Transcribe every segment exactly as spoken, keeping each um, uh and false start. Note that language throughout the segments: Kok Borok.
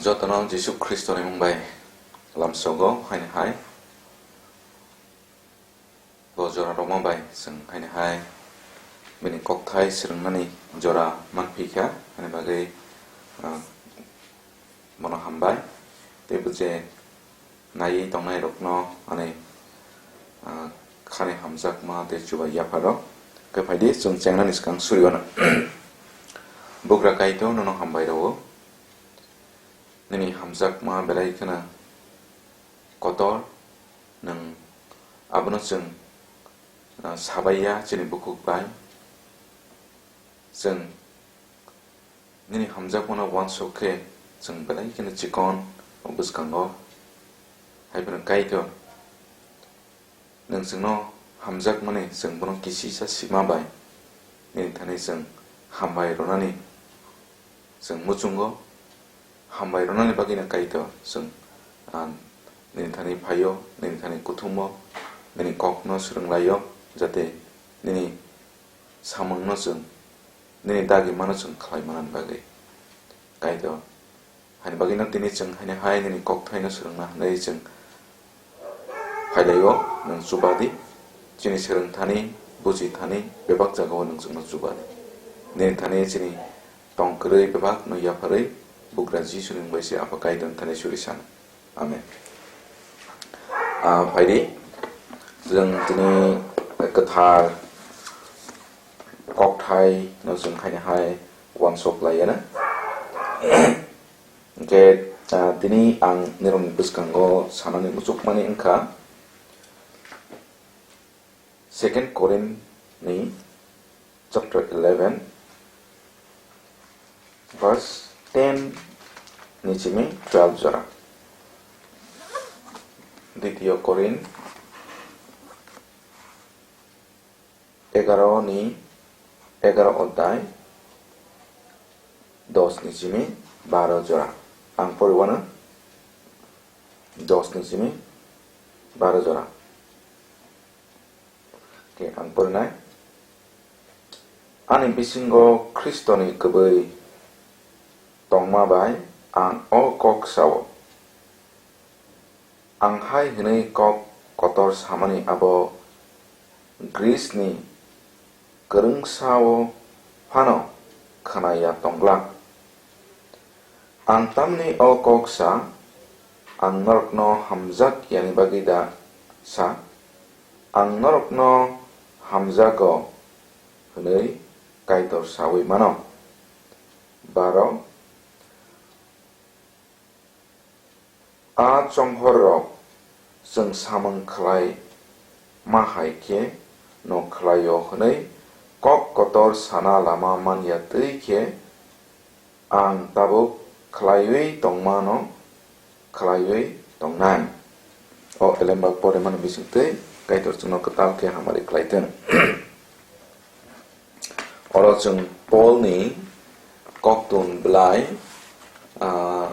Jotono Jisu Khristoni mung bai lamsogo, haini hai. Bo jora rwma bai chwng haini hai bini kokthai swrwngnani jora manphi kha, haini bagwi, ah, bono hambai. Tei bo je naiwi tongnairokno ani, ah, khani hamjakma tei chubai yapharo. Khe phaidi chwng chengnani swkang suriwano. Bugra Kaitor, nono hambai rwo. Nini hamjakma belai kheno kotor, nwng abono chwng, ah, sabaiya chini bukhuk bai. Chwng nini hamjakmano uansuk khe chwng belai kheno chikon o bwskango. Hai phano Kaitor, nwng chwngno hamjakmani chwng bono kisisa sima bai nini thani chwng hambai rwnani chwng muchungo. Hambai rwnani bagwino Kaitor chwng, ah, nini thani phaio, nini thani kuthumo, nini kokno swrwnglaio, jate nini samungno chwng, nini dagimano chwng khlai manani bagwi. Kaitor, haini bagwino tini chwng haini hai nini kokthaino swrwngna hwnwi chwng phailaio, nwng chubadi. Chini swrwng thani, buji thani, bebak jagao nwng chwngno chubadi. Nini thani chini tong kwrwi bebakno yapharwi, Bugra Jisuni mung bai se Apha Kaitorni thani suri sano. Amen. Ah, phaidi, chwng tini kwthar kokthaino chwng haini hai uansuk laiyana. Hwnkhe, ah, tini ang nirokni bwskango sanani muchukmani wngkha Second Corinth ni chapter eleven, verse ten ni simi twelve jora. Ditiyo Corinth egaro ni, egaro odhai, dos ni simi baro jora. Ang poriwano dos ni simi baro jora. Khe ang porinai. Ani bisingo Khristoni kwbwi tongma bai ang o kok sao. Ang hai hwnwi kok kotor samani abo Grisni kwrwngsao phano khwnaya tongla. Ang tamni o kok sa, ang norokno hamjak yani bagwi da sa, ang norokno hamjago hwnwi Kaitor saui mano. Baro. A chonghorrok chwng samung khlai ma hai khe no khlaio hwnwi kok kotor sana lama man ya twi khe ang tabuk khlaiwi tongmano khlaiwi tongnai. O elembak porimani bisingtwi Kaitor chwngno kwtal khe hamari khlai thung. Oro chwng Paul ni koktun bwlai, ah,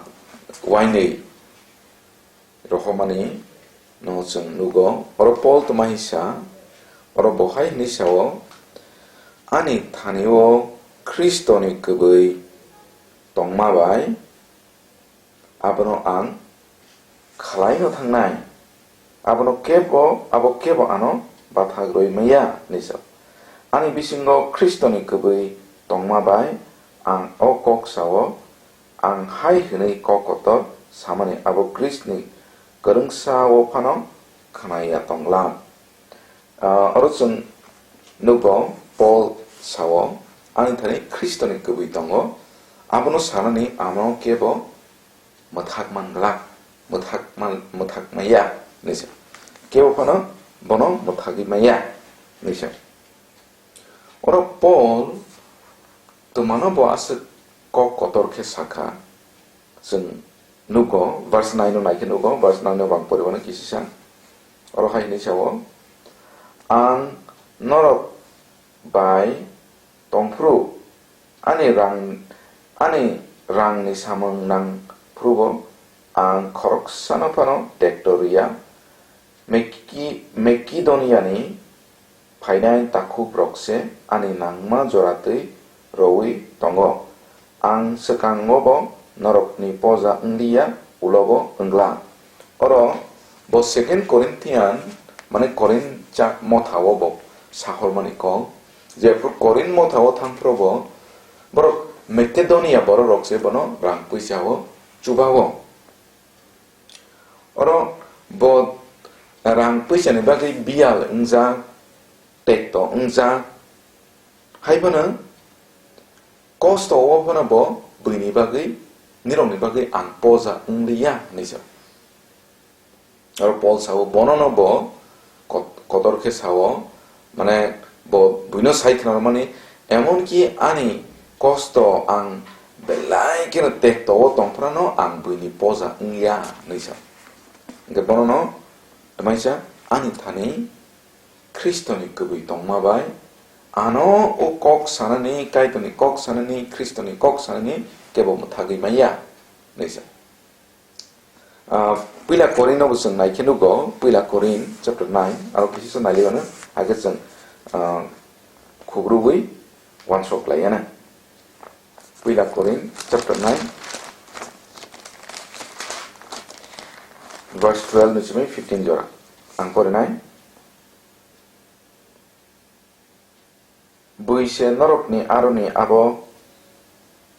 uainwi rohormani no chwng nugo. Oro Paul tma hinsa, oro bo hai hwnwi sao, "Ani thani-o Khristoni kwbwi tongma bai, abono ang khlaino thangnai. Abono kebo, abo kebo ano bathak rwi maya," hinwi sa. Ani bisingo Khristoni kwbwi tongma bai ang o kok sao, ang hai hwnwi kok kotor samani abo Khristni kwrwngsao phano khwnaya tonglam. Ah, oro chwng nugo Paul sao, "Ani thani Khristoni kwbwi tongo, abono sanani ano kebo mwthak man glak, mwthak man, mwthak maya," hinwi sa. Kebo phano bono mwthagwi maya, hinwi sa. Oro Paul twmano bo aswk kok kotor khe sakha, chwng nugo, verse nine no naikhe nugo, verse nine no bang poribano kisisa. Oro hai hinwi sao, "Ang norok bai tongphuru, ani rang, ani rangni samung nangphurubo ang khoroksano phano tekto rwya. Meki-, Makidoniani phainai takhukrok se ani nangma jora twi rowi tongo. Ang swkango bo norokni poja wngliya, ulobo wngla. Oro bo Second Corinthian, mane Korinth cha-, mothao bo sahormani kok, jephru Korinth mothao thangphuru bo borok Macedonia bororok se bono rang puisa o chubao. Oro bo rang puisani bagwi biyal wngjak, tekto wngjak, hai phano kosto o phano bo buini bagwi, nirokni bagwi ang poja wngliya hinwi sa. Oro Pol sao, bonono bo kot-, kotor khe sao, mane bo buino sai khna mani, "Emonki ani kosto ang belai kheno tekto o tong phrano ang buini poja wngya," hinwi sa. Hingkhe bonono tamaisa, "Ani thani Khristoni kwbwi tongma bai ano o kok sanani, Kaitorni kok sanani, Khristoni kok sanani kebo mwthagwi manya," hinwi sa. Ah, Puila Korin no bo chwng nai khe nugo, Puila Korin chapter nine, aro kisa nailibano, hakhe chwng, ah, khubrubwi uansuk laiyana. Puila Korin chapter nine, verse twelve ni simi fifteen jora. Ang porinai. Bui se norokni aroni abo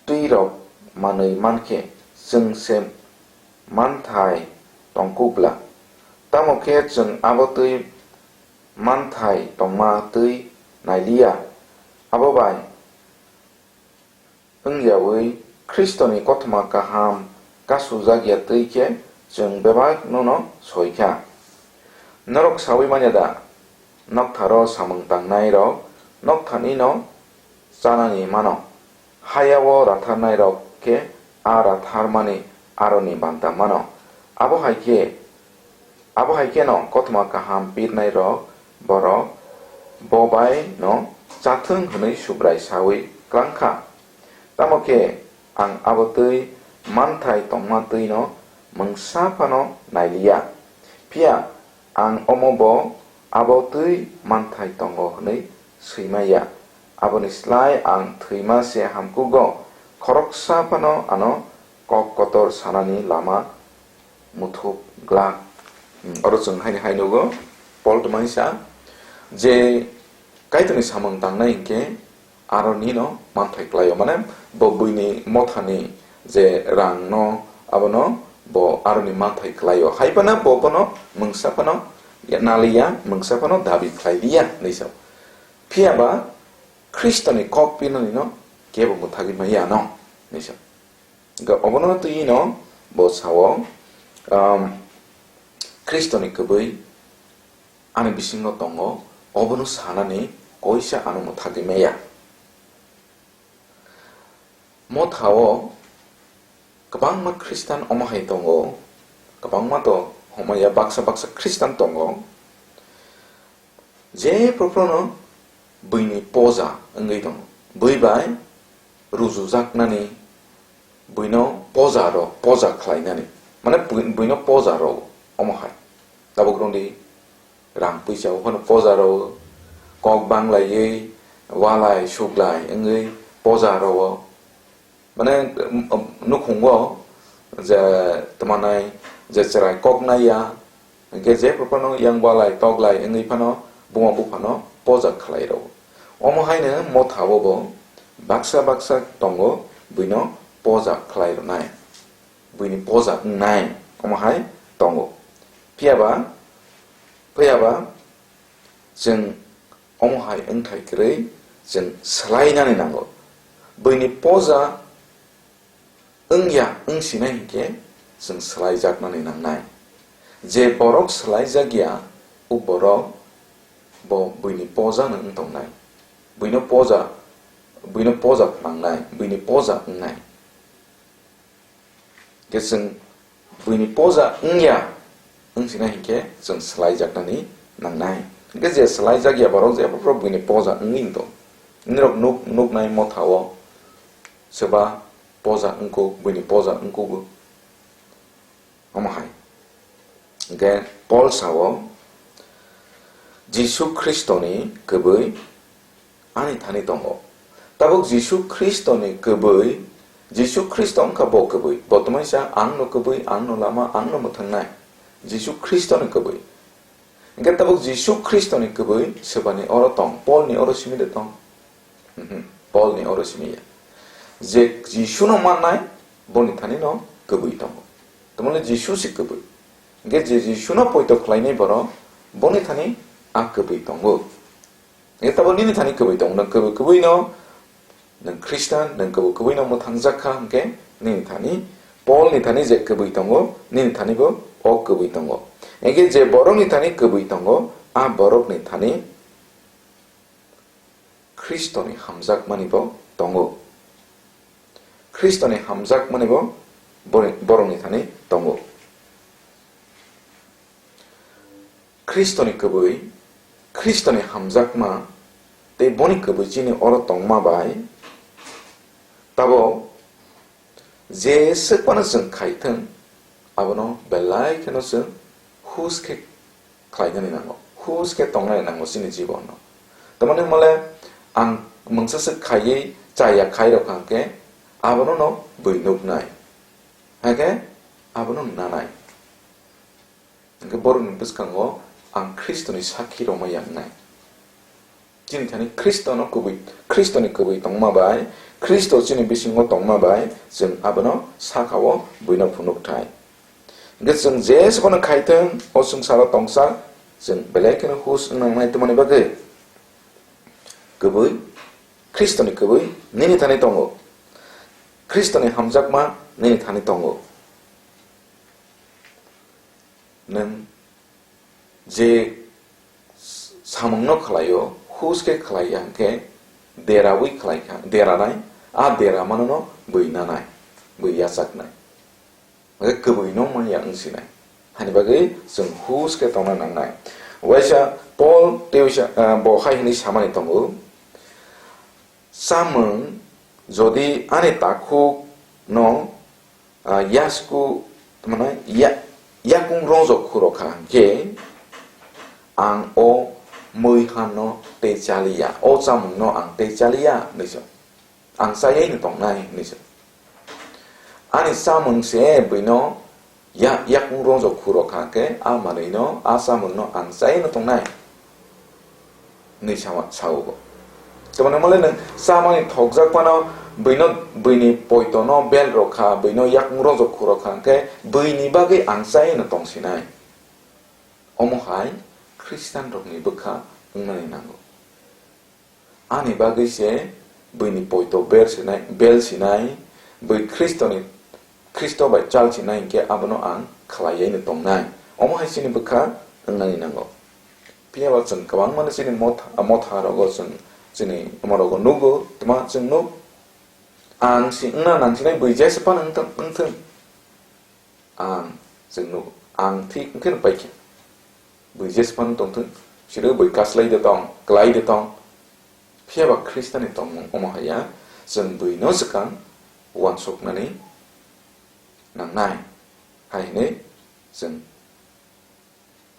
twirok manwi mankhe, chwng se manthai tongkukla. Tamo khe chwng abo twi manthai tongma twi nailiya. Abo bai wngyawi Khristoni kothoma kaham kasujak ya twi khe chwng bebak nono soi kha. Norok saui manya da? Noktharo samung tangnai rok nokthani no chanani mano, haya o ratharnai rok khe a ratharmani aroni banta mano. Abo hai khe, abo hai kheno kothoma kaham pirnai rok borok bo bai no chathwng hwnwi Subrai saui klang kha. Tamo khe ang abo twi manthai tongma twi no mungsa phano nailiya. Phiya ang omo bo abo twi manthai tongo hwnwi swima ya. Aboni slai ang thwima se hamkugo, khoroksa phano ano kok kotor sanani lama muthuk glak. Hmm, oro chwng haini hai nugo, Pol twmai sa je Kaitorni samung tangnai hinkhe aroni no manthai klaio, mane bo buini mothani je rang no, abono bo aroni manthai klaio, hai phano bo bono mungsa phano naliya, mungsa phano dabi khlai liya hinwi sa. Phiya ba Khristoni kok pinani no kebo mwthagwi maya no hinwi sa. Hingkhe obono twi no bo sao, um, Khristoni kwbwi ani bisingo tongo, obono sanani koisa ano mwthagwi maya. Mothao kwbangma Khristan omo hai tongo, kwbangma to homaya, baksa baksa Khristan tongo, je phuru phuru no buini poja wngwi tongo, bui bai rujujaknani, buino poja rok, poja khlainani, mane bui-, buino poja rok omo hai. Tabuk rwngdi rang puisa o phano poja rwo, kok banglaiwi walai suklai wngwi poja rwo. Mane, um, um, nukhungo je tmanai je chwrai kok naiya, hingkhe je phano yang walai toklai wngwi phano buma buphano poja khlai rwo. Omo haino mothao bo baksa baksa tongo buino poja khlai rwnai, buini poja wngnai, omo hai tongo. Phiya ba, phiya ba, chwng omo hai wngthai kwrwi chwng swlainani nango. Buini poja wngya wngsinai hinkhe chwng swlaijaknani nangnai. Je borok swlaijakya, o borok bo buini poja no wng tongnai. Buino poja, buino poja phnangnai, buini poja wngnai. Hingkhe chwng buini poja wngya wngsinai hinkhe chwng swlaijaknani nangnai. Hingkhe je swlaijakya borok je borok buini poja wngwi wngtong. Nirok nuk-, nuknai mothao swba poja wngkuk, buini poja wngkugo. Omo hai. Hingkhe Pol sao, Jisu Khristoni kwbwi ani thani tongo. Tabuk Jisu Khristoni kwbwi Jisu Khristo wngkha bo kwbwi, bo tongmani sa ang no kwbwi, ang no lama, ang no mwthang nai. Jisu Khristo ni kwbwi. Hwnkhe tabuk Jisu Khristo ni kwbwi swbani oro tong, Paul ni oro simi de tong. Mhm, Paul ni oro simi ya. Je Jisu no mannai, boni thani no kwbwi tongo. Tamoni Jisu se kwbwi. Hwnkhe je Jisu no poito khlainai borok, boni thani a kwbwi tongo. Hwnkhe tabuk nini thani kwbwi tongo, nwng kwbwi kwbwi no, nwng Khristan, nwng kwbwi kwbwi no mwthangjakha hwnkhe nini thani, Paul ni thani je kwbwi tongo, nini thani bo o kwbwi tongo. Hwnkhe je borok ni thani kwbwi tongo, a borok ni thani Khristo ni hamjakmani bo tongo. Khristo ni hamjakmani bo bori-, borok ni thani tongo. Khristo ni kwbwi, Khristo ni hamjakma tei boni kwbwi chini oro tongma bai tabuk je swk phano chwng khai thung, abono belai kheno chwng hus khe khlainani nango, hus khe tongnani nango chini jibono. Tamoni hwnmale ang mungsa swk khaiwi chaya khai rok hwnkhe abono no bui nuknai, hakhe abono nanai. Hwnkhe borokni bwskango ang Khristoni sakhi rwmaya wngnai. Chini thani Khristono kwbwi, Khristoni kwbwi tongma bai, Khristo chini bisingo tongma bai, chwng abono saka-o buino phunukthai. Hwnkhe chwng je se phano khai thung, o swngcharo tongsa, chwng belai kheno hus wng nangnai tongmani bagwi. Kwbwi, Khristoni kwbwi nini thani tongo. Khristoni hamjakma nini thani tongo. Nwng je samungno khlaio, hus khe khlai ya hwnkhe deraui khlai kha, deranai, a dera manono bui nanai, bui yachaknai. Hwnkhe kwbwino manya wng sinai. Hani bagwi chwng hus khe tongna nangnai. Waisa Paul tei waisa, ah, bo hai hwnwi samani tongo, "Chamung jodi ani takhukno, ah, yasku, mane, ya-, yakung rojok khurokha hwnkhe ang o mui hanno tei chaliya, o chamungno ang tei chaliya," hwnwi sa. Ang chayai no tongnai, hwnwi sa. Ani chamung se buino ya-, yakung rojok khurokha khe, a manwino, a chamungno ang chayai no tongnai, hwnwi sama, sao bo. Tamoni hwnmale nwng chamani thokjak phano buino, buini poitono bel rokha, buino yakung rojok khurokha khe, buini bagwi ang chayai no tongsinai. Omo hai Khristian rokni bwkha wngnani nango. Ani bagwi se buini poito ber sinai, bel sinai, bui Khristoni, Khristo bai chal sinai hinkhe abono ang khlaiyaino tongnai. Omo hai chini bwkha wngnani nango. Phiya ba chwng kwbangmano chini motha, motha rogo chwng chini omo rogo nugo, tma chwng nuk. Ang si wngna nang sinai bui jesa phano wngthang, wngthang. Ang chwng nuk, ang thik wngkhe no paikha. Bui jesa phano tongthung, siro bui kaslai de tong, klai de tong. Phiya ba Khristani tongmung omo haya, chwng buino swkang uansuknani nangnai. Hai hwnwi chwng,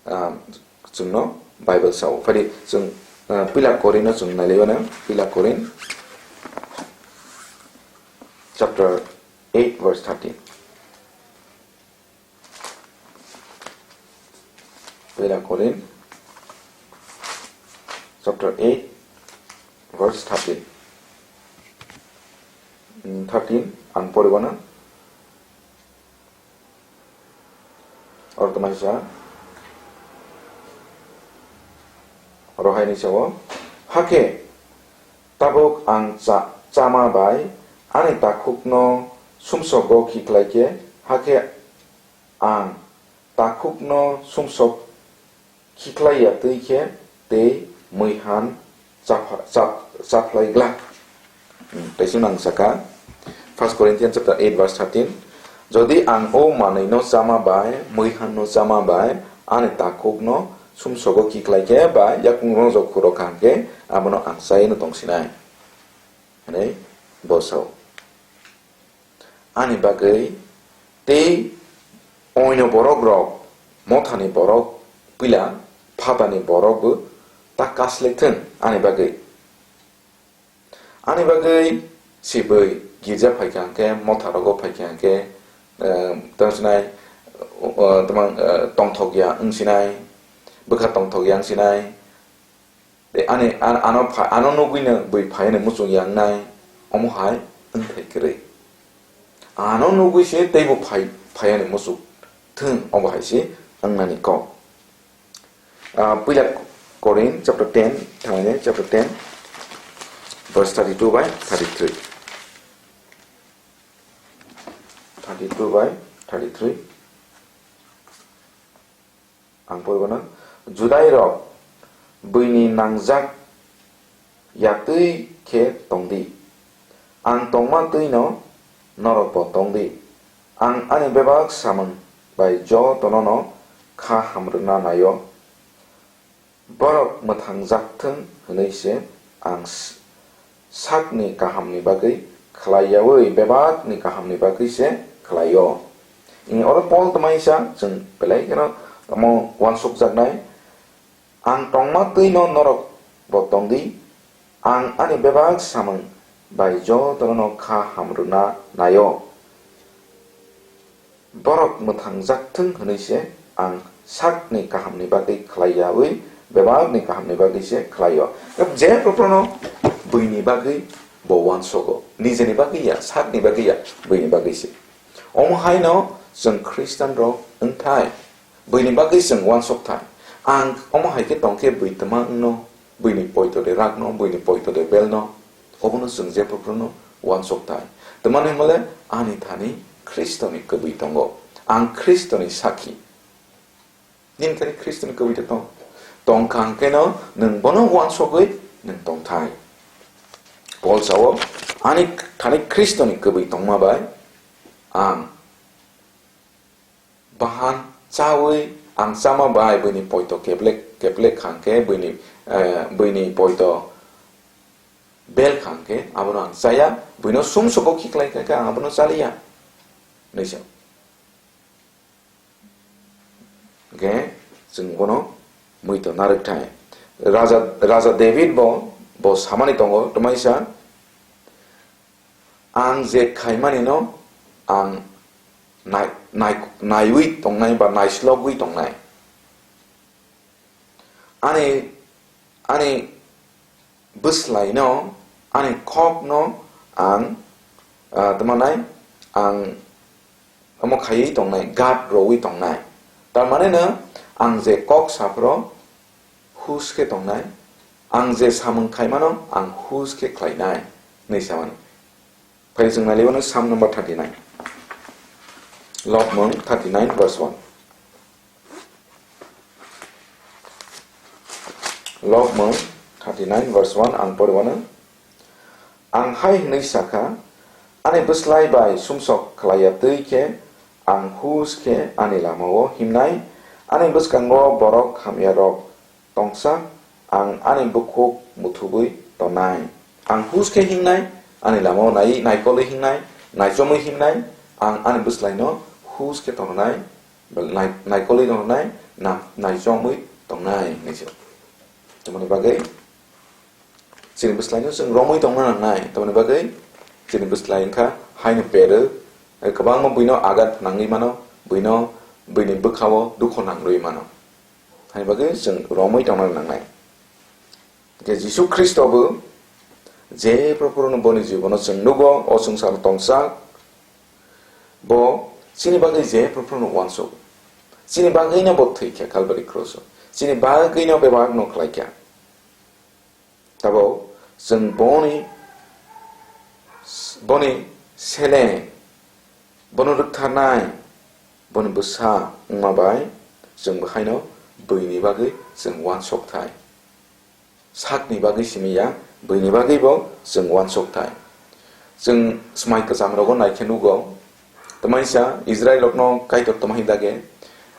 ah, chwngno Bible sao. Phadi chwng, ah, Pila Korinno chwng nailaibana, Pila Korin chapter eight verse thirteen. Pela Korin chapter eight verse thirteen. Mm, thirteen ang poribana. Oro tongmani sa. Oro hai ni sao. Hakhe tabuk ang cha-, chama bai ani takhukno sumsogo khiklai khe, hakhe ang takhukno sumsok khiklai ya twi khe tei mui han chapha-, chap-, chaphlai glak. Hmm, tei se nang saka, First Corinthians chapter eight verse thirteen, "Jodi ang o manwino chama bai, mui hanno chama bai, ani takhukno sumsogo khiklai khe ba yakung rojok khurok kha hwnkhe, abono ang chaino tongsinai," hwnwi bo sao. Ani bagwi tei oino borok rok, mothani borok, pila phatani borok bo ta kaslai thung ani bagwi. Ani bagwi sibui Girja phaikha hwnkhe, motha rogo phaikha hwnkhe, eh, tamo sinai, eh, tamo, eh, tongthok ya wngsinai, bwkha tongthok ya wngsinai. Tei ani, an-, ano pha-, ano nugwino bui phai ani muchung ya wngnai, omo hai wngthai kwrwi. Ano nugwi se teibo phai, phai ani muchung thung, obo hai se wngnani kok. Ah, Puila Korin chapter ten, thangmani chapter ten, verse thirty-two by thirty-three. Thirty-two by thirty-three. Ang poribano, Judai rok, buini nangjak yatwi khe tongdi. Ang tongma twino norokbo tongdi. Ang ani bebak samung bai jotono no kha hamrwna naio. Borok mwthangjak thung hwnwi se ang s-, sakni kahamni bagwi khlai yaui, bebakni kahamni bagwi se khlaio. Ini oro Pol twmaisa chwng belai kheno omo uansukjaknai. Ang tongma twino norok bo tongdi, ang ani bebak samung bai jotono no kha hamrwna naio. Borok mwthangjak thung hwnwi se ang sakni kahamni bagwi khlai yaui, bebakni kahamni bagwi se khlaio. Je proprono buini bagwi bo uansogo, nijeni bagwi ya, sakni bagwi ya, buini bagwi se. Omo haino chwng Khristian rok wngthai, buini bagwi chwng uansok thai. Ang omo hai khe tong khe bui twma wngno, buini poito de rakno, buini poito de belno, obono chwng je proprono uansok thai. Twmani hwnmale ani thani Khristoni kwbwi tongo. Ang Khristoni sakhi. Nini thani Khristoni kwbwi de tong. Tongkha hwnkhe no nwng bono uansogwi nwng tongthai. Pol sao, ani thani Khristoni kwbwi tongma bai ang bahan chawi ang chama bai buini poito keplek, keplek khangkhe buini, eh, buini poito bel khangkhe abono ang chaya, buino sumsoko khiklai kha khe ang abono chaliya. Nisa. Hwnkhe chwng bono muito narwk thai. Raja, Raja David bo, bo samani tongo, twmaisa, "Ang je khaimani no ang nai-, nai-, naiwi tongnai ba naislogwi tongnai. Ani, ani bwslaino, ani kokno ang, ah, tamo nai, ang omo khaiwi tongnai, guard rwi tongnai." Tar mane no ang je kok saphro hus khe tongnai, ang je samung khaimano ang hus khe khlainai, hinwi samani. Phai chwng nailaiwano Psalm number thirty-nine. Lobmung thirty-nine verse one. Lobmung thirty-nine verse one ang poriwano. Ang hai hwnwi sakha, ani bwslai bai sumsok khlaiya twi khe ang hus khe ani lamao himnai, ani bwskango borok hamyarok tongsa, ang ani bukhuk muthubwi tongnai. Ang hus khe hingnai, ani lamao nai-, naikolwi hingnai, naichomwi hingnai, ang ani bwslaino hus khe tongnai, nai-, naikolwi tongnai, na-, naichomwi tongnai, hinwi se. Tamoni bagwi chini bwslaino chwng romwi tongna nangnai, tamoni bagwi chini bwslai wngkha haino pero, kwbangma buino agat nangwi mano, buino, buini bwkhao dukho nangrwi mano. Haini bagwi chwng romwi tongna nangnai. Hwnkhe Jisu Khristo bo je proporono boni jibono chwng nugo, o swngcharo tongsa, bo chini bagwi je proporono uansuk. Chini bagwino bo thwikha Calvary cross-o. Chini bagwino bebakno khlaikha. Tabuk chwng boni, boni seleng, bono rwktharnai, boni bwsa wngma bai chwng bo haino buini bagwi chwng uansuk thai. Sakni bagwi simi ya, buini bagwi bo chwng uansuk thai. Chwng swmai kwcham rogo naikhe nugo, twmaisa Israil rokno Kaitor tamo hai dage,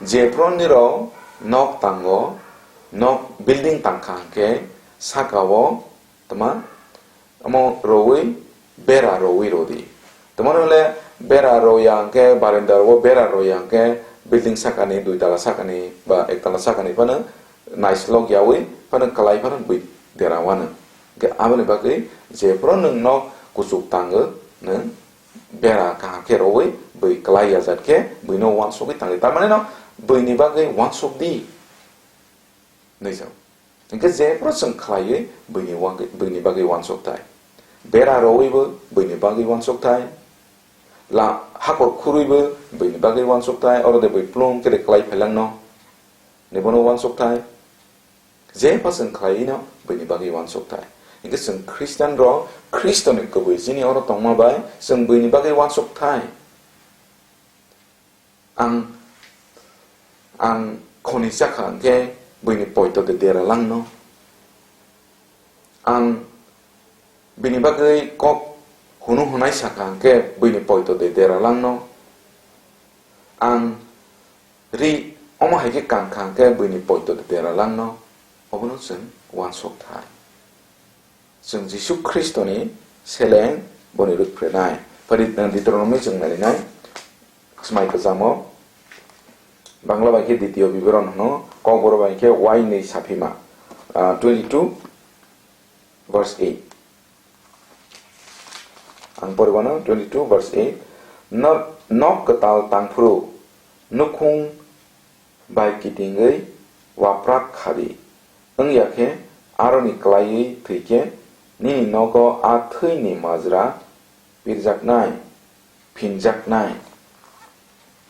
jephroni rok nok tango, nok building tangkha hwnkhe sakao tma omo rowui bera rowui rodi. Tamo hwnle bera roya hwnkhe, barenda rogo bera roya hwnkhe, building sakani, dui tala sakani ba ek tala sakani phano naislok yaui phano kwlai phano bui dera wano. Hwnkhe aboni bagwi jephru nwng nok kuchuk tango, nwng bera kaham khe rowui bui kwlai ya jat khe buino uansugui tangdi. Tar mane no buini bagwi uansuk di. Nui sa. Hingkhe jephru chwng khlaiwi buini wagwi, buini bagwi uansuk thai. Bera rowibo buini bagwi uansuk thai. La hakor khurwibo buini bagwi uansuk thai. Oro de bui plung khe de kwlai phailangno. Nibono uansuk thai. Jepha chwng khlaiwi no buini bagwi uansuk thai. Hingkhe chwng Christian rok Khristoni kubui chini oro tongma bai chwng buini bagwi uansuk thai. Ang, ang khoni chakha hwnkhe buini poito de dera langno. Ang bini bagwi kok hunu hwnai sakha hwnkhe buini poito de dera langno. Ang ri omo hai khe kankha hwnkhe buini poito de dera langno. Obono chwng uansuk thai. Chwng Jisu Khristoni seleng boni rwphrenai. Phari, eh, Deuteronomy chwng narinai. Smai kwchamo. Bangla bai khe Ditiyo Biboron hwno, Kokborok bai khe uainwi saphima. Ah, twenty-two verse eight. Ang poribano twenty-two verse eight. Nok, nok kwtal tangphuru nukhung bai kitingwi waprak khadi. Wngya khe aroni klaiwi thwi khe nini nogo a thwini majra pirjaknai, phinjaknai.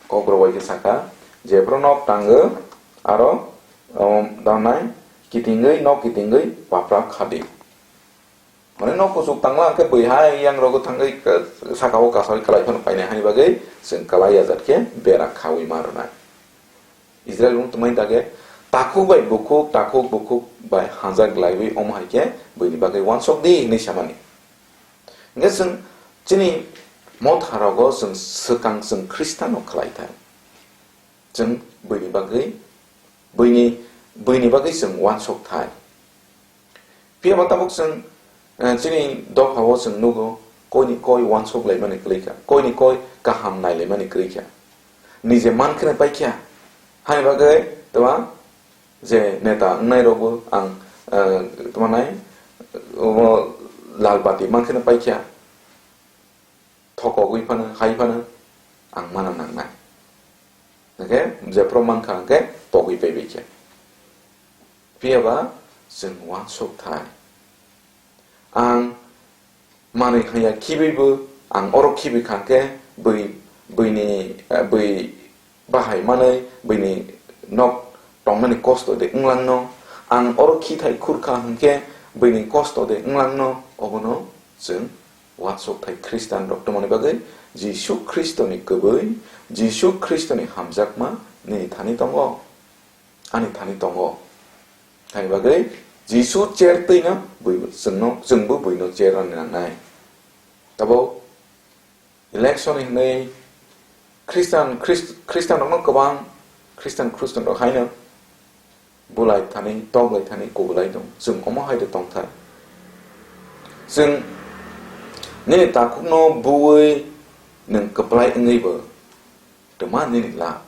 Kokborok bai khe sakha, jephru nok tango, aro, um, dangnai kitingwi, nok kitingwi waprak khadi. Mane nok kuchuk tangla hwnkhe bui hai yang rogo thangwi, eh, saka o kasawi kwlai phano painai hani bagwi chwng kwlai ya jat khe bera khawi ma rwnai. Israel wng tongmani dage takhuk bai bukhuk, takhuk bukhuk bai hanjak glaiwi omo hai khe buini bagwi uansuk di hwnwi samani. Hingkhe chwng chini motha rogo chwng swkang chwng Khristiano khlai thai. Chwng buini bagwi, buini, buini bagwi chwng uansuk thai. Phiya ba tabuk chwng, eh, chini dophao chwng nugo, koini koi uansuk laimani kwrwi kha, koini koi kaham nai laimani kwrwi kha. Nije man kheno pai kha. Hai bagwi tama je neta wngnai rokbo ang, eh, tama nai, omo lal bati man kheno pai kha. Thokogwi phano, hai phano ang mana nangnai. Hingkhe jephru mankha hingkhe togwi paibai khe. Phiya ba chwng uansuk thai. Ang manwi haiya khibwibo, ang oro khibwi kha hingkhe bui, buini, eh, bui bahai manwi buini nok tongnani kosto de wnglangno, ang oro khithai khurkha hwnkhe buini kosto de wnglangno, obono chwng uansukthai Khristian rok tongmani bagwi Jisu Khristoni kwbwi, Jisu Khristoni hamjakma nini thani tongo, ani thani tongo. Thani bagwi Jisu cher twino bui-, chwngno, chwngbo buino cher rwna nangnai. Tabuk election hinwi Khristan, Khrist-, Khristanrokno kwbang Khristan, Khristanrok haino bulai thani, toklai thani, kubulai tong. Chwng omo hai de tongthai. Chwng nini takhukno buwi nwng kwplai wngwi bo twma nini lab.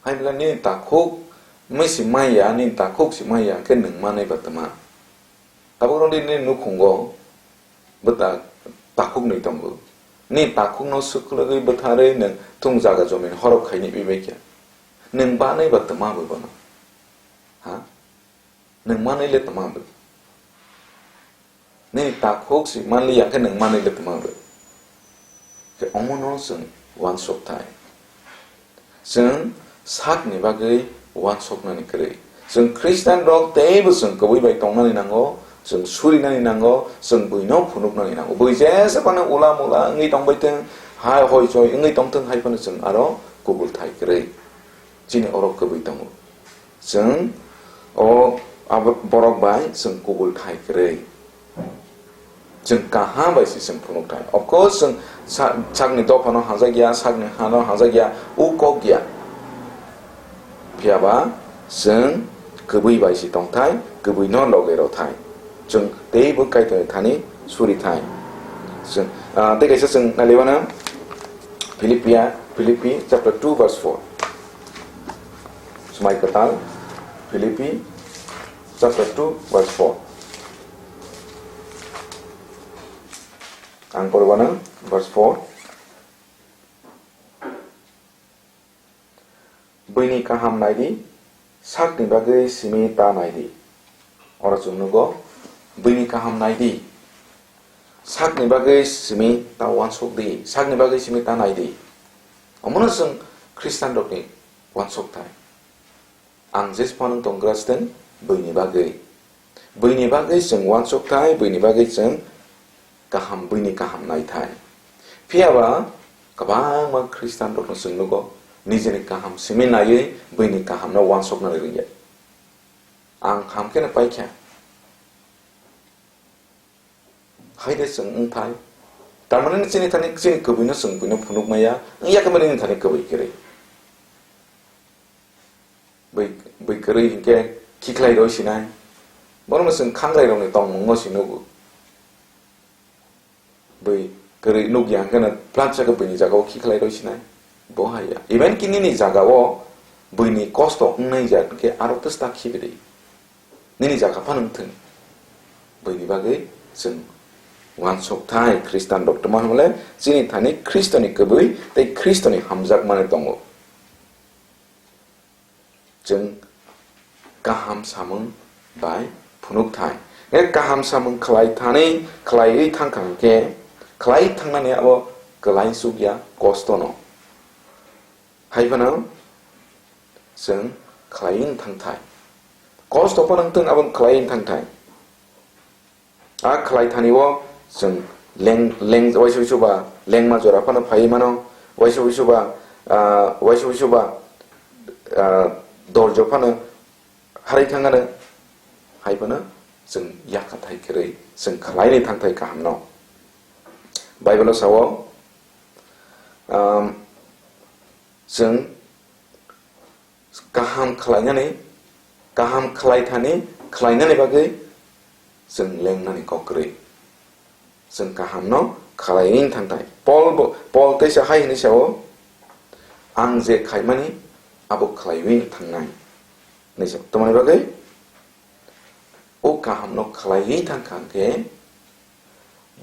Hai bwla nini takhuk mwi si maya, nini takhuk si maya, khe nwng manwi ba twma. Tabuk rw di nini nukhungo bwta takhuk nwi tongo. Nini takhukno swkhlwgwi bwtharwi nwng thung jaga jomin horok khaini bibai khe. Nwng banwi ba twma bo bono. Ha? Nwng manwi le twma bo. Nini takhuk si manliya khe nwng manwi le twma bo. Khe omono chwng uansuk thai. Chwng sakni bagwi uansuknani kwrwi. Chwng Khristian rok teibo chwng kwbwi bai tongnani nango, chwng surinani nango, chwng buino phunuknani nango. Bui jesa phano ula mula wngwi tongbai thwng, hai hoi choi wngwi tongthwng hai phano chwng aro kubul thai kwrwi. Chini oro kwbwi tongo. Chwng o abo borok bai chwng kubul thai kwrwi. Chwng kaham bai se chwng phunuk thai. Of course, chwng sa-, sakni dophano hamjak ya, sakni hano hamjak ya, o kok ya. Phiya ba chwng kwbwi bai se tong thai, kwbwi no loge rw thai. Chwng teibo Kaitorni thani suri thai. Chwng, ah, tei kaisa chwng nai laimano Philippian, Philippi chapter two verse four. Swmai kwtal, Philippi chapter two verse four. Ang poribano verse four. Buini kaham naidi, sakni bagwi simi ta naidi. Oro chwng nugo, buini kaham naidi, sakni bagwi simi ta uansuk di, sakni bagwi simi ta naidi. Omono chwng Khristian rokni uansuk thai. Ang jesphano tonggra siteng buini bagwi. Buini bagwi chwng uansuk thai, buini bagwi chwng kaham, buini kaham nai thai. Phiya ba kwbangma Khristian rokno chwng nugo, nijini kaham simi naiwi buini kahamno uansukna rwngya. Ang ham kheno paikha. Hai de chwng wng thai. Tamani chini thani chini kwbwino chwng buino phunuk maya, wng ya khe nini thani kwbwi kwrwi. Bwi, bwi kwrwi hinkhe khikhlai rw sinai. Bono chwng khangrai rokni tongmungo si nugo. Bwi kwrwi nukya hwnkhe no plansa khe bwini jagao khikhlai rw sinai. Bo hai ya. Even ki nini jagao bwini kosto wngnai ja hwnkhe aro twsta khibi di. Nini jaga phano wng thung. Bwini bagwi chwng uansuk thai Khristian rok tongma hwnle chini thani Khristoni kwbwi tei Khristoni hamjakmani tongo. Chwng kaham samung bai phunuk thai. Hwnkhe kaham samung khlai thani, khlaiwi thang kha hwnkhe, khlai thangnani abo kwlai chukya kostono. Hai phano chwng khlaiwi thang thai. Kosto phano wng thung, abo khlaiwi thang thai. A khlai thani o chwng leng, leng, waisa waisa ba lengma jora phano phaiwi mano, waisa waisa ba, ah, waisa waisa ba, ah, dorjo phano harwi thangano, hai phano chwng yakhathai kwrwi chwng khlaini thangthai kahamno. Bible-o sao, um, chwng kaham khlainani, kaham khlai thani, khlainani bagwi chwng lengnani kok kwrwi. Chwng kahamno khlaiwi thang thai. Paul bo, Paul teisa hai hwnwi sao, "Ang je khaimani abo khlaiwi thangnai," hwnwi sao. Tamoni bagwi o kahamno khlaiwi thang kha hwnkhe,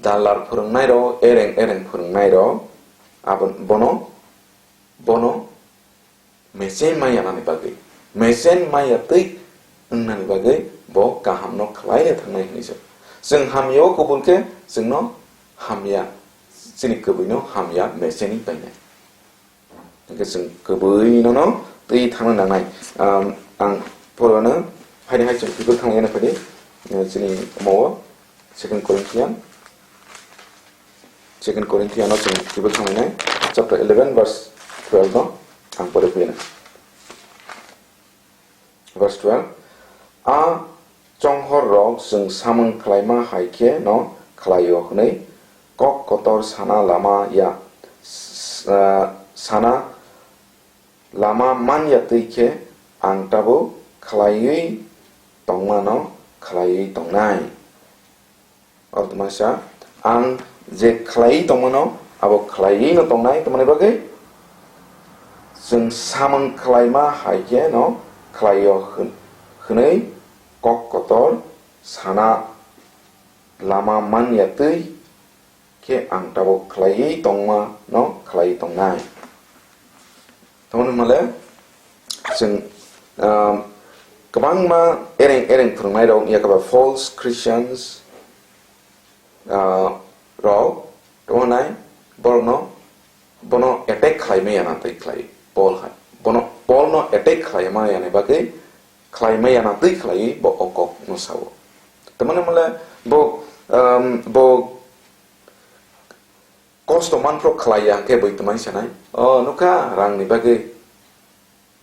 dalar phwrwngnairok, ereng ereng phwrwngnairok, abo, bono, bono mesen maya nani bagwi, mesen maya twi wngnani bagwi bo kahamno khlai le thangnai hwnwi se. Chwng hamya o kubul khe chwngno hamya, chini kwbwino hamya mesenwi painai. Hwnkhe chwng kwbwi nono twi thangna nangnai. Am, ang phorwano phaini hai chwng Bible thangna phadi, eh, chini omo o Second Corinthian, Second Corinthian no chwng Bible thangna nai, chapter eleven verse twelve no ang pore phiyana. Verse twelve, "A chonghor rok chwng samung khlaima hai khe no khlaio hwnwi kok kotor sana lama ya, s-, ah, sana lama man ya twi khe ang tabuk khlaiwi tongmano khlaiwi tongnai." Oro tongmani sa, ang je khlaiwi tongmano, abo khlaiwi no tongnai, tongmani bagwi chwng samung khlaima hai khe no khlaio hwn-, hwnwi kok kotor sana lama man ya twi khe ang tabuk khlaiwi tongmano khlaiwi tongnai. Tamoni hwnmale chwng, um, kwbangma ereng ereng phwrwngnairok, yakaba false Christians, uh, rok tongmani borokno, bono attack khlaimaya na twi khlai Paul hai. Bono, Paul no attack khlaimaya ni bagwi, khlaimaya na twi khlai bo o kok no sao. Tamoni hwnmale bo, um, bo kosto manphro khlai ya hwnkhe bui twmai sanai, "O nukha, rangni bagwi,"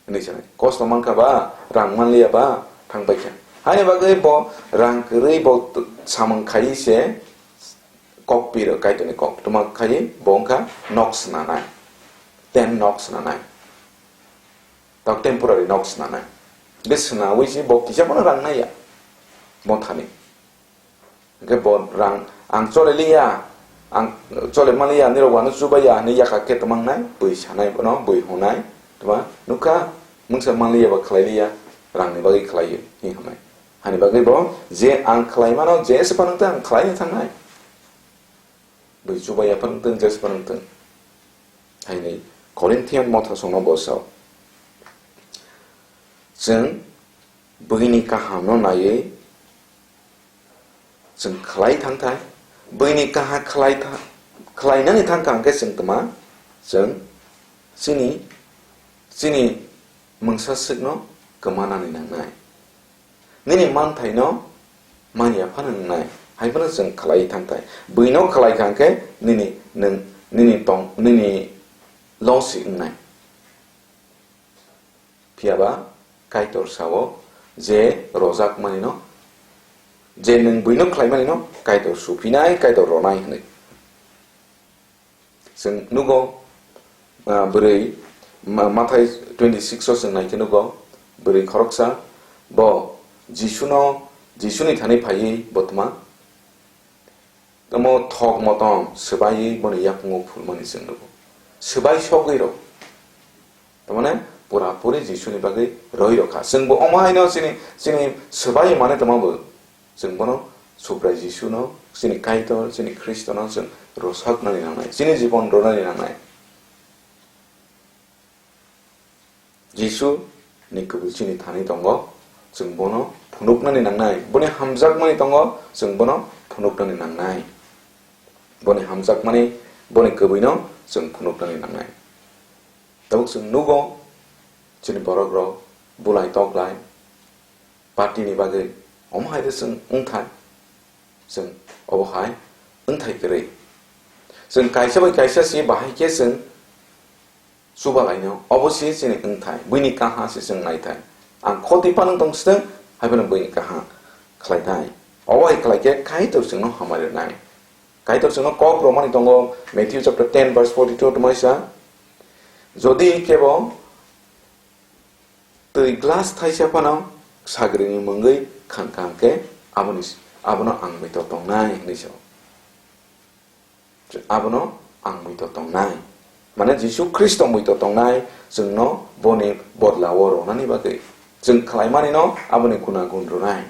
hwnwi sanai. "Kosto mankha ba, rang manliya ba, thang paikha." Haini bagwi bo rang kwrwi bo t-, samung khaiwi se kok piro, Kaitorni kok twma khaiwi bo wngkha nok swnanai. Ten nok swnanai. Tok temporary nok swnanai. Hwnkhe swnawi se bo kisa phano rang naiya mothani. Hwnkhe bo rang, "Ang chole liya, ang chole manliya, nirok ano chubaiya," hwnwi yakha khe twmangnai, bui sanai bono, bui hwnai, "Tma, nukha, mungsa manliya ba khlai liya, rangni bagwi khlaiwi," hinwi hwnai. Hani bagwi bo, "Je ang khlai mano, je se phano tei ang khlai thangnai." Twi chubai ya phano wngtong, jes phano wngtong. Haini Corinthian motha songno bo sao. Chwng buini kahamno naiwi chwng khlai thangthai. Buini kaha khlai tha-, khlainani thangkha hwnkhe chwng tma? Chwng chini, chini mungsa swkno kwmanani nangnai. Nini manthaino manya phano wngnai, hai phano chwng khlai thangthai. Buino khlai kha hwnkhe nini, nwng, nini tong, nini losi wngnai. Phiya ba Kaitor sao, je rojakmani no, je nwng buino khlaimanino Kaitor suphinai, Kaitor ronai hwnwi. Chwng nugo, ah, bwrwi, Ma-, Mathai twenty six o chwng naikhe nugo, bwrwi khoroksa, bo Jisuno, Jisuni thani phaiwi bo tma? Tamo thok motom swbaiwi boni yakungo phulmani chwng nugo. Swbai sogwi rw. Tamane pura puri Jisuni bagwi roi rw kha. Chwngbo omo haino chini, chini swbai mane tamo bo. Chwng bono Subrai Jisuno, chini Kaitor, chini Khristono chwng rwsaknani nangnai. Chini jibon rwnani nangnai. Jisu ni kwbwi chini thani tongo, chwng bono phunuknani nangnai. Boni hamjakmani tongo, chwng bono phunuknani nangnai. Boni hamjakmani, boni kwbwino chwng phunuknani nangnai. Tabuk chwng nugo, chini borok rok bulai toklai, party ni bagwi, omo hai de chwng wngthai, chwng obo hai wngthai kwrwi. Chwng kaisa bai kaisa se bahai khe chwng chubalaino, obo se chini wngthai, buini kaha se chwng naithai. Ang khoti phano tong swtwng, hai phano buini kaha khlaithai. Obo hai khlai khe Kaitor chwngno hamari rwnai. Kaitor chwngno kok romani tongo, Matthew chapter ten verse forty two tongmani sa, "Jodi kebo twi glass thaisa phano sagrini mungwi khan kha hwnkhe, aboni, abono ang muitor tongnai," hwnwi sa-o. Abono ang muitor tongnai. Mane Jisu Khristo muitor tongnai, chwngno boni bodlao rwnani bagwi. Chwng khlaimanino aboni gunagun rwnai,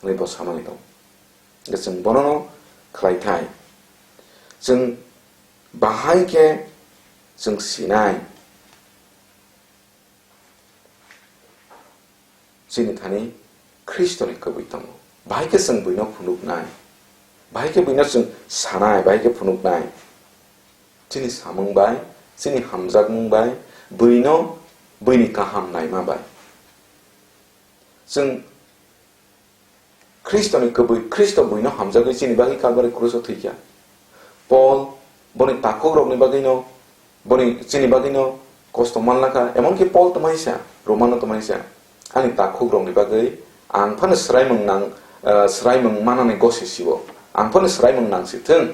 hwnwi bo samani tongo. Hwnkhe chwng bonono khlai thai. Chwng bahai khe chwng sinai. Chini thani Khristoni kwbwi tongo. Bahai khe chwng buino phunuknai. Bahai khe buino chwng sanai, bahai khe phunuknai. Chini samung bai, chini hamjakmung bai, buino, buini kaham naima bai. Chwng Khristoni kwbwi, Khristo buino hamjagwi chini bagwi Kalbari kruso thwikha. Paul boni takhukrokni bagwino, boni, chini bagwino kosto manlakha. Emonki Paul twmaisa, Romano twmaisa, "Ani takhukrokni bagwi ang phano swraimung nang, eh, swraimung manani gosi sibo. Ang phano swraimung nang si thung,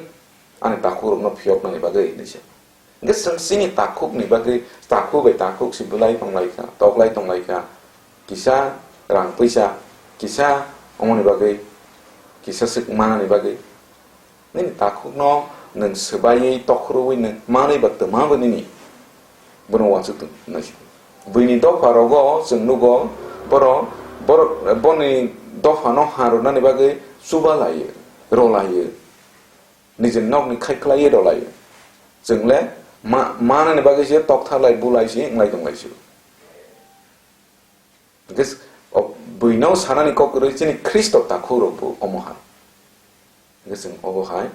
ani takhukrokno phiyoknani bagwi," hinwi sa. Hwnkhe chwng chini takhukni bagwi takhuk bai takhuk se bwlai tonglaikha, toklai tonglaikha, kisa rang puisa, kisa omoni bagwi, kisa swk manani bagwi. Nini takhukno nwng swbaiwi tokhorwi nwng manwi ba twma bo nini, bono uansuk tong nai. Buini dopha rogo chwng nugo, boro, boro, boni dophano ha rwnani bagwi chuba laiyo, rw laiyo. Nijini nokni khai khlaiwi rw laiyo. Chwng le ma-, manani bagwi se toktharlai, bulai se, wnglai tonglai se. Hwnkhe s-, o buino sanani kok kwrwi chini Khristo takhukrokbo omo hai. Hwnkhe chwng obo hai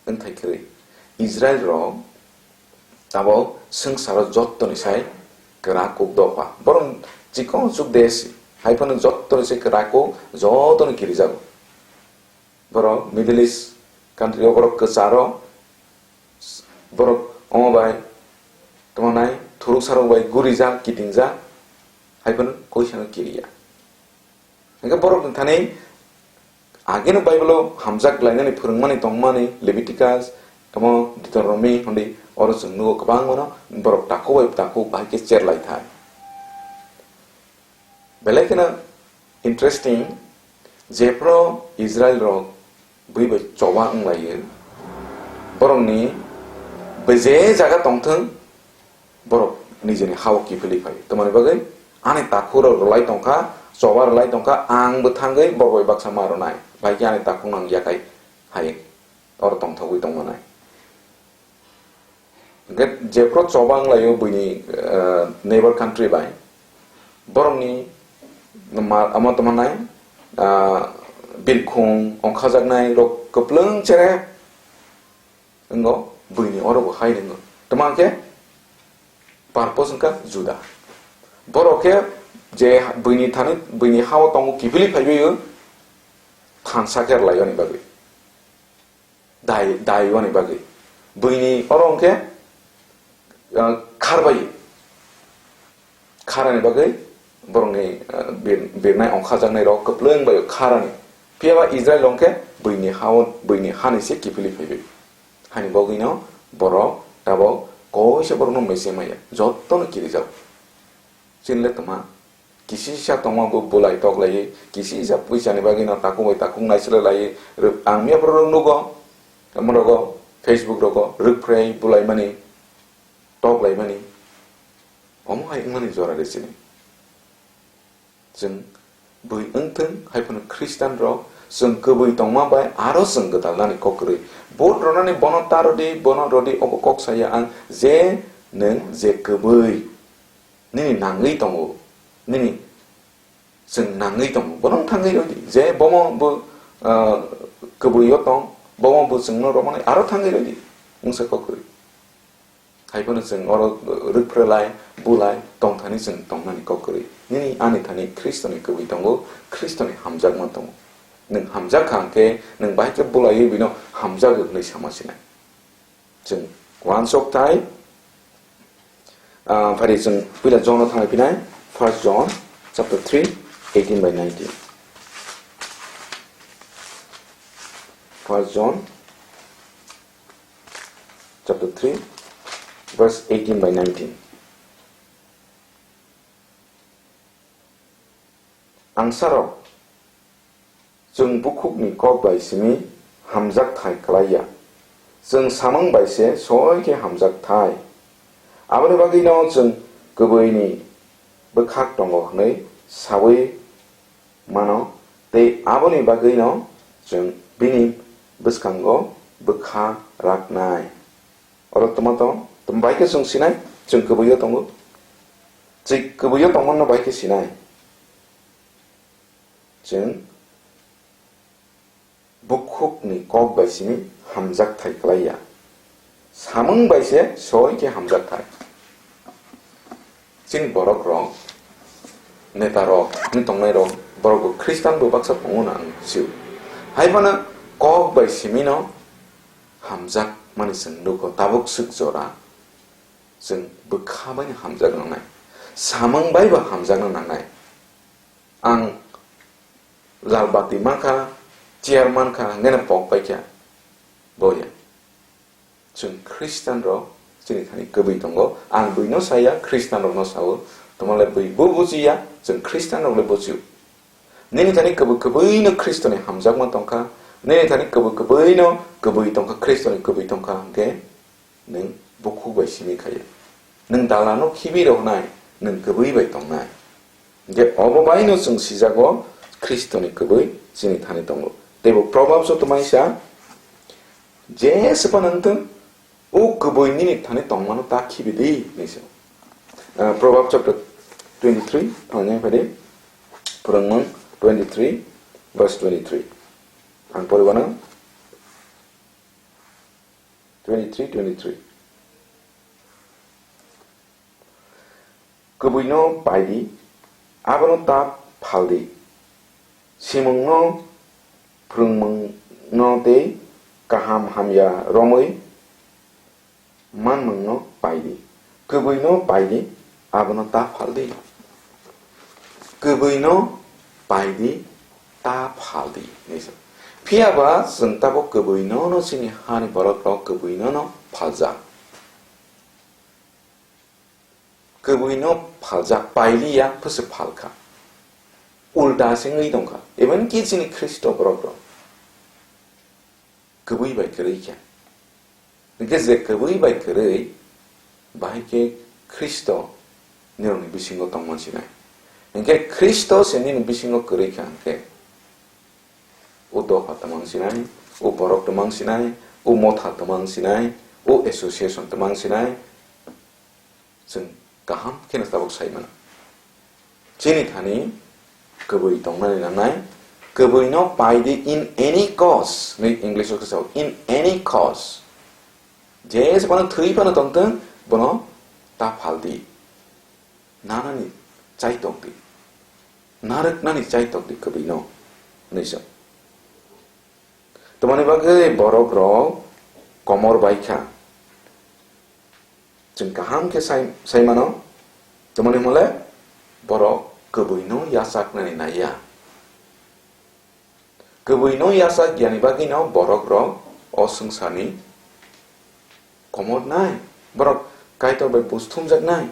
wngthai kwrwi Israilrok abo swngcharo jottoni sai kwrak kuk dopha. Borok chikon chuk de se, hai phano jottoni sai kwrak kuk, jotono kirijago. Borok Middle East country o borok kwcharo, borok omo bai tamo nai thuruk sarok bai gurijak, kitingjak, hai phano koisano kiriya. Hingke borok ni thani ageno Bible o hamjak lainani phwrwngmani tongmani Leviticus, tamo Deuteronomy hwnwi oro chwng nugo kwbangmano borok takhuk bai takhuk bahai khe cherlai thai. Belai kheno interesting, jephru Israel rok bui bai choba wnglaio, borokni beje jaga tongthwng, borok nijini hao kiphilwi phaio. Tamoni bagwi ani takhuk rok rwlai tongkha, choba rwlai tongkha, ang bwthangwi borok bai baksa ma rwnai, bai khe ani takhuk nang yakai hai oro tongthogwi tongmanai. Hwnkhe jephru choba wnglaio buini, eh, neighbor country bai, borokni ma-, omo tongmanai, ah, birkhung ongkhajaknai rok kwplwng chere wngo, buini oro bo hai wngo. Tamo hwnkhe purpose wngkha juda. Borok khe je buini thani, buini hao tongo kiphilwi phaibaio, thansa khe rwlaio ni bagwi. Dai, dai wani bagwi. Buini oro hwnkhe, ah, kharbai. Kharani bagwi borokni, ah, bir-, birnai ongkhajaknai rok kwplwng bai kharani. Phiyaba Israel hwnkhe buini hao, buini hani se kiphilwi phaibai. Hani bagwino borok tabok koisa borokno mese maya. Jottono kirijak. Chini le tongma. Kisisa tongma bo bulai tok laiwi, kisisa puisa ni bagwi no takhuk bai takhuk naisilai laiwi, rw-, ang mia borok rok nugo, omo rogo, Facebook rogo, rwkphrwi bulai mani, tok lai mani, omo hai wngmani jora de sini. Chwng bui wngthwng, hai phano Christian rok, chwng kwbwi tongma bai aro chwng gwdal nani kok kwrwi. Vote rwnani bono ta rwdi, bono rwdi, obo kok saya ang je nwng je kwbwi. Nini nangwi tongo, nini chwng nangwi tongo, bono thangwi rwdi, je bomo bo, ah, kwbwi o tong, bomo bo chwngno romani, aro thangwi rwdi, mungsa kok kwrwi. Hai phano chwng oro rwkphrwlai, bulai, tongthani chwng tongnani kok kwrwi. Nini ani thani Khristoni kwbwi tongo, Khristoni hamjakma tongo. Nwng hamjak kha hwnkhe, nwng bahai khe bulaiwi bino hamjago hwnwi sama sinai. Chwng uansuk thai, ah, phari chwng puila John no thangwi phinai, First John chapter three, eighteen by nineteen. First John chapter three, verse eighteen by nineteen. Angsarok, chwng bukhukni kok bai simi hamjak thai klai ya, chwng samung bai se soi khe hamjak thai. Aboni bagwino chwng kwbwini bwkhak tongo hwnwi saui mano, tei aboni bagwino chwng bini bwskango bwkha raknai. Oro tongma tong, tong bai khe chwng sinai, chwng kwbwi o tongo. Chwng kwbwi o tongmano bai khe sinai. Chwng bukhukni kok bai simi hamjak thai klai ya. Samung bai se soi khe hamjak thai. Chini borok rok, neta rok, wng tongnai rok, borok bo Christian bo baksa tongo na ang sio. Hai phano kok bai simi no hamjak mani chwng nukho, tabuk swk jora. Chwng bwkha bai no hamjakna nangnai, samung bai bo hamjakna nangnai. Ang lal bati mankha, chair mankha, hwnkheno pok paikha. Boya. Chwng Christian rok chini thani kwbwi tongo. Ang buino saya, Christian rokno sao. Tongmale bui bo bujiya, chwng Christian rok le bujio. Nini thani kwbwi kwbwino Khristoni hamjakma tongkha. Nini thani kwbwi kwbwino kwbwi tongkha, Khristoni kwbwi tongkha hwnkhe nwng bukhuk bai simi khaio. Nwng dalano khibi rohnai, nwng kwbwi bai tongnai. Hwnkhe obo baino chwng sijago Khristoni kwbwi chini thani tongo. Teibo Proverbs o twmai sa, "Je swpano wngthwng, o kwbwi nini thani tongmano ta khibi di," hinwi sa. Ah, Proverbs chapter twenty-three, thangna phai di. Phwrwngmung twenty-three, verse twenty-three. Ang poriwano. Twenty-three, twenty-three. Kwbwino pai di, abono ta phal di. Simungno, phrwngmungno tei kaham hamya romwi manmungno pai di. Kwbwino pai di, abono ta phal di. Kwbwino pai di, ta phal di, hinwi sa. Phiya ba chwng tabuk kwbwino no chini hani borok rok kwbwino no phaljak. Kwbwino phaljak, pailiya, phwswk phalkha. Ulta se wngwi tongkha. Even ki chini Khristo borok rok kwbwi bai kwrwi kha. Hwnkhe je kwbwi bai kwrwi, bahai khe Khristo nirokni bisingo tongmani sinai. Hwnkhe Khristo se nini bisingo kwrwi kha hwnkhe, o dopha twmang sinai, o borok twmang sinai, o motha twmang sinai, O association twmang sinai, chwng kaham kheno tabuk sai mano. Chini thani kwbwi tongnani nangnai, kwbwino pai di in any cause, ni English o khe sao, in any cause. Je se bono thwi phano tongthwng, bono ta phal di. Nanani chai tok di. Narwknani chai tok di kwbwino, hwnwi sa. Tamoni bagwi borok rok komor bai kha. Chwng kaham khe sai, sai mano, tamoni hwnle borok kwbwino yachaknani naiya. Kwbwino yachak yani bagwino borok rok o swngcharni komor nai, borok Kaitor bai buj thumjak nai.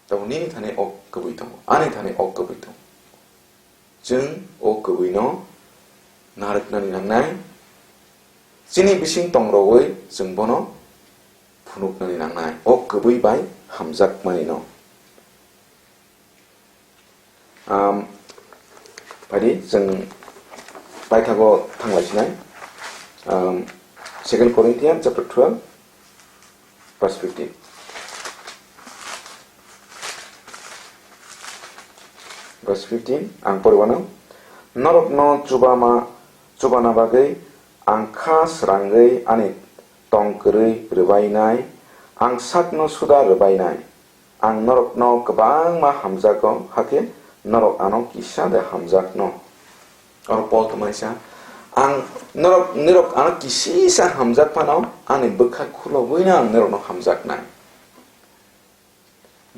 Tabuk nini thani o kwbwi tongo, ani thani o kwbwi tongo. Chwng o kwbwino narwknani nangnai, chini bising tongrogwi chwng bono phunuknani nangnai, o kwbwi bai hamjakmanino. Um, phaidi, chwng paithago thanglaisinai. Um, Second Corinthians chapter twelve, verse fifteen. Verse fifteen, ang poriwano, norokno chubama, chubana bagwi ang kha srangwi ani tong kwrwi rwbainai, ang sakno suda rwbainai. Ang norokno kwbangma hamjago, hakhe norok ano kisa de hamjakno. Oro Pol tongmani sa, ang norok, norok ano kisisa hamjak phano, ani bwkha khulogwino ang norokno hamjaknai.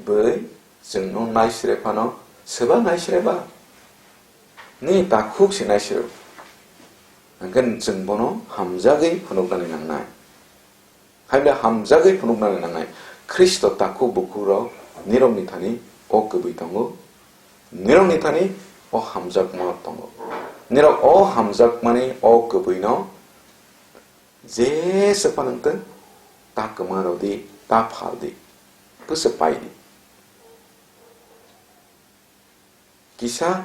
Bwi chwngno naisre phano, swba naisre ba? Ni takhuk se naisre. Hwnkhe chwng bono hamjagwi phunuknani nangnai. Hai ble hamjagwi phunuknani nangnai. Khristo takhuk bukhukrok nirokni thani o kwbwi tongo. Nirokni thani o hamjakma tongo. Nirok o hamjakmani o kwbwino jesa phano wngtwng, ta kwma rw di, ta phal di, bwswk pai di. Kisa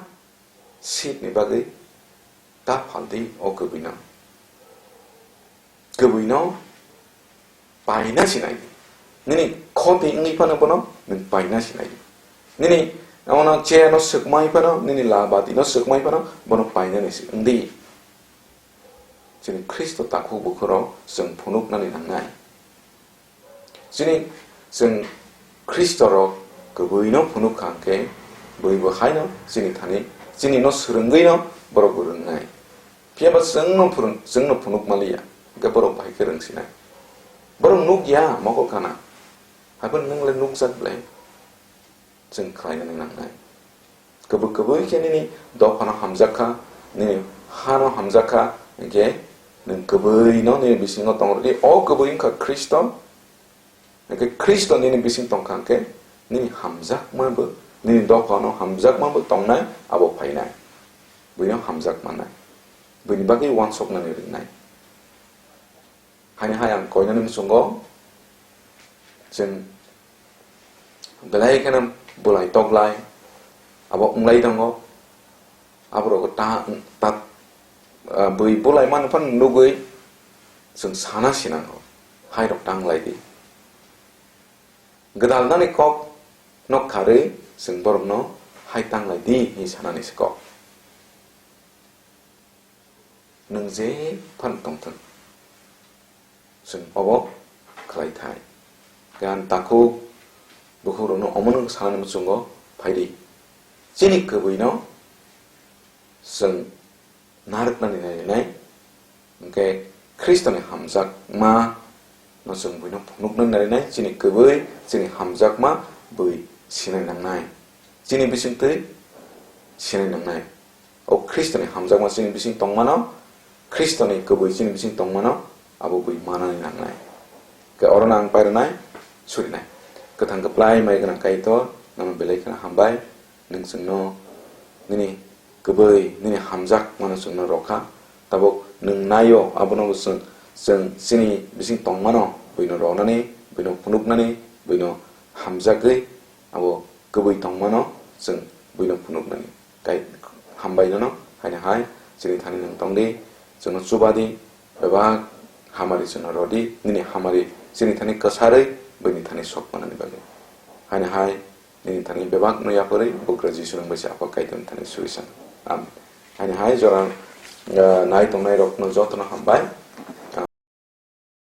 seat ni bagwi ta phal di o kwbwino. Kwbwino paina sinai di. Nini khoti wngwi phano bono nwng paina sinai di. Nini ono chair no swkmai phano, nini labati no swkmai phano, bono painani si wng di. Chini Khristo takhuk bukhurok chwng phunuknani nangnai. Chini chwng Khristorok kwbwino phunuk kha hwnkhe, bwi bo haino chini thani, chini no swrwngwino borok bo rwngnai. Phiya ba chwngno phwrwng-, chwngno phunuk maliya, hwnkhe borok bahai khe rwngsinai. Borok nukya mokol kana, haiphano nwng le nukjak ble. Chwng khlainani nangnai. Kwbwi kwbwi khe nini dophano hamjak kha, nini hano hamjak kha, hwnkhe nwng kwbwino nini bisingo tong rwdi. O kwbwi wngkha Khristo. Hwnkhe Khristo nini bising tong kha hwnkhe nini hamjakma bo, nini dophano hamjakma bo tongnai, abo phainai. Buino hamjak mannai. Buini bagwi uansuknani rwnai. Haini hai ang koinani muchungo, chwng belai kheno bulai toklai, abo wnglai tongo. Aborok ta, ta, ah, bui bulai mano phano nugwi chwng sana sinango, "Hai rok tanglai di. Gwdalnani kok no kharwi chwng borokno hai tanglai di," hinwi sanani se kok. Nwng je phano tongthwng, chwng obo khlai thai. Gan takhuk bukhukrokno omono sanani muchungo phaidi. Chini kwbwino chwng narwknani nainai, hwnkhe Khristoni hamjakma no chwng buino phunukna narinai, chini kwbwi, chini hamjakma bwi sinai nangnai. Chini bisingtwi sinai nangnai. O Khristoni hamjakma chini bising tongmano, Khristoni kwbwi chini bising tongmano, abo bwi manani nangnai. Khe orono ang pairwnai, surinai. Kwthang kwplai mai gwnang Kaitor, nono belai kheno hambai. Nwng chwngno nini kwbwi, nini hamjakmano chwngno rw kha. Tabuk nwng nai-o, abono bo chwng, chwng chini bising tongmano, buino rwnani, buino phunuknani, buino hamjagwi, abo kwbwi tongmano chwng buino phunuknani. Kai hambai nono, haino hai, chini thani nwng tongdi, chwngno chubadi, bebak hamari chwngno rodi, nini hamari chini thani kwsarwi buini thani sok manani bagwi. Haini hai nini thani bebak no yapharwi bugra Jisu nang bai se Apha Kaitor ni thani suri san. Amen. Haini hai jora, eh, nai tongnai rokno jotono hambai.